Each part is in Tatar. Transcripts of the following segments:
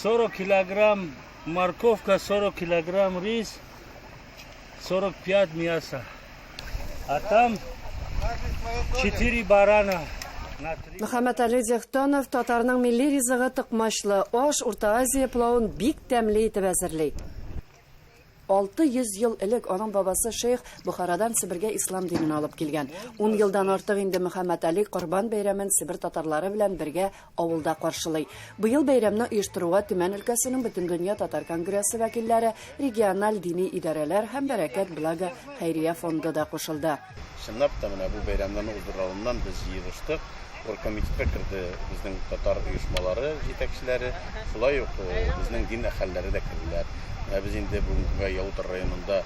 40 килограмм морковка, 40 килограмм рис, 45 мяса. А там 4 барана. Мөхәммәтали Зехтанов татарның милли ризыгы токмачлы аш, Урта Азия пылавын бик тәмле итеп әзерли. 600 ел элек аның бабасы шейх Бохарадан Себергә ислам динен алып килгән. Ун елдан артык инде Мөхәммәтали Корбан бәйрәмен Себер татарлары белән бергә авылда каршылый. Быел бәйрәмне оештыруга Төмән өлкәсенең Бөтендөнья татар конгрессы вәкилләре, региональ дини идарәләр һәм Бәрәкәт Благо хәйрия фонды да кушылды. Чынлап та, менә бу бәйрәмнәрне уздырыр алдыннан без җыелыштык. Оргкомитетка керде безнең татар оешмалары җитәкчеләре, шулай ук безнең дин әһелләре дә керделәр. Менә без инде бүгенге көнгә Ялутор районында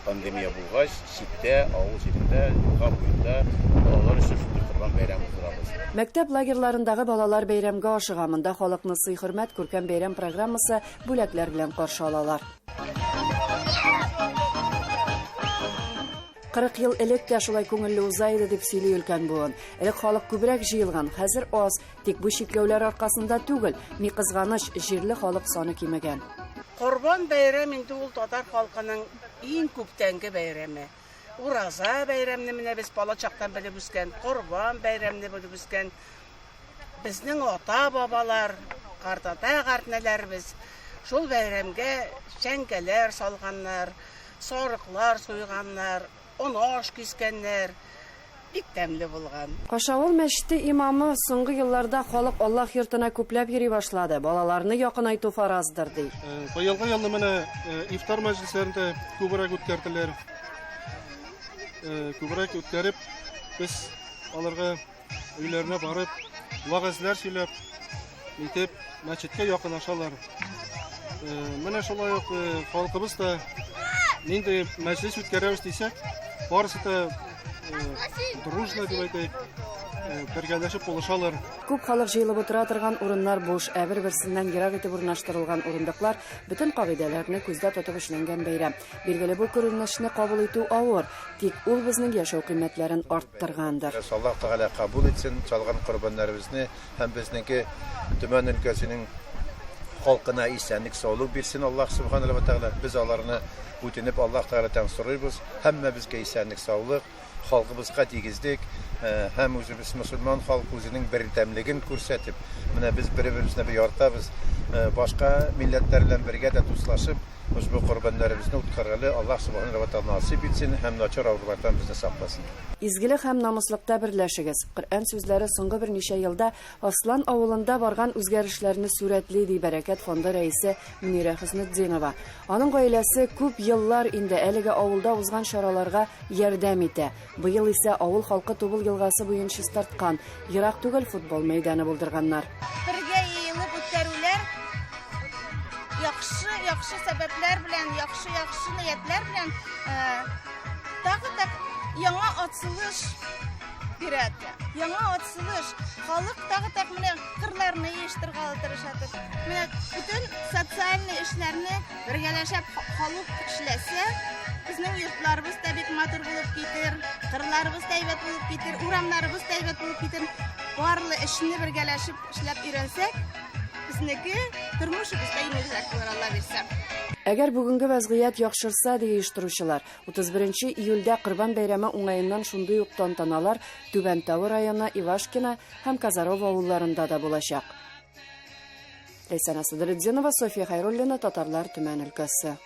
пандемия булгач, читтә, авыл җирендә, елга буенда балалар өчен шундый Корбан бәйрәме уздырабыз. Мәктәп лагерьларындагы балалар бәйрәмгә ашыга. Монда халыкны сый-хөрмәт, күркәм бәйрәм программасы, бүләкләр белән каршы алалар. 40 ел элек тә шулай күңелле уза иде, дип сөйли өлкән буын. Элек халык күбрәк җыелган, хәзер аз. Тик бу чикләүләр аркасында түгел. Ни кызганыч, җирле халык саны кимегән. Корбан бәйрәм инде ул татар халкының иң күптәнге бәйрәме. Ураза бәйрәмне менә без бала чактан белеп үскән, Корбан бәйрәмне белеп үскән. Безнең ата-бабалар, картата-картнәләребез шул бәйрәмгә чәңкәләр салганнар, сарыклар суйганнар, он аш кискәннәр. Бик тәмле булган. Кашавыл мәчете имамы, соңгы елларда халык Аллаһ йортына күпләп йөри башлады, балаларны якынайту фараздыр, ди. Быелгы елны менә ифтар мәҗлесләрен дә күбрәк үткәрделәр. Күбрәк үткәреп, без аларга өйләренә барып, вәгазьләр сөйләп, итеп, мәчеткә якынлашалар. Э, менә шулай ук э, халкыбыз да нинди мәҗлес үткәрәбез дисәк, барысы да э, дружно дип әйтәйек, бергәләшеп булышалар. Күп халык җыелып утыра торган урыннар буш, ә бер-берсеннән ерак итеп урнаштырылган урындыклар бөтен кагыйдәләрне күздә тотып эшләнгән бәйрәм. Билгеле, бу күренешне кабул итү авыр, тик ул безнең яшәү кыйммәтләрен арттыргандыр. Аллаһ Тәгалә кабул итсен чалган корбаннарыбызны һәм безнеке Төмән өлкәсенең халкына исәнлек, саулык бирсен Аллаһ Субханаһу ва Тәгалә. Без аларны үтенеп Аллаһ Тәгаләдән сорыйбыз. Һәммәбезгә исәнлек, саулык, халкыбызга тигезлек һәм үзебез мөселман халкы үзенең бердәмлеген күрсәтеп, менә без бер-беребезне яратабыз, башка милләтләр белән бергә дә дуслашып, Ошбу корбаннарыбызны үткәргәле Аллаһ Субхана ва Тәгалә насыйп итсен һәм начар авырулардан безне сакласын. Изгелек һәм намуслыкта берләшегез. Коръән сүзләре соңгы берничә елда Аслан авылында барган үзгәрешләрне сурәтли, ди Бәрәкәт фонды рәисе Мөнирә Хөснетдинова. Аның гаиләсе күп еллар инде әлеге авылда узган чараларга ярдәм итә. Быел исә авыл халкы Тубыл елгасы буен чистарткан, ерак түгел футбол мәйданы булдырганнар. Бергә йыелып үткәрүләр яхшы, яхшы сәбәпләр белән, яхшы, яхшы ниятләр белән тагы да яңа ачылыш бирә. Яңа ачылыш. Халык тагы да менә кырларны йыештырырга тырышадыр. Менә бөтен социальный эшләрне Бергәләшеп халык эшләсә, безнең йортларыбыз да бик матур булып китер, кырларыбыз да әйбәт булып китер, урамнарыбыз да әйбәт булып китер. Барлы эшне бергәләшеп эшләп өйрәнсәк, безнеке тормышыбыз да җиңелрәк булыр, Алла бирсә. Әгәр бүгенге вәзгыять яхшырса, ди оештыручылар, 31 июльдә Корбан бәйрәме уңаеннан шундый ук тантаналар Түбән Тау районы Ивашкино һәм Казарово авылларында да булачак. Ләйсән Асадретдинова, София Хайруллина, Татарлар, Төмән өлкәсе.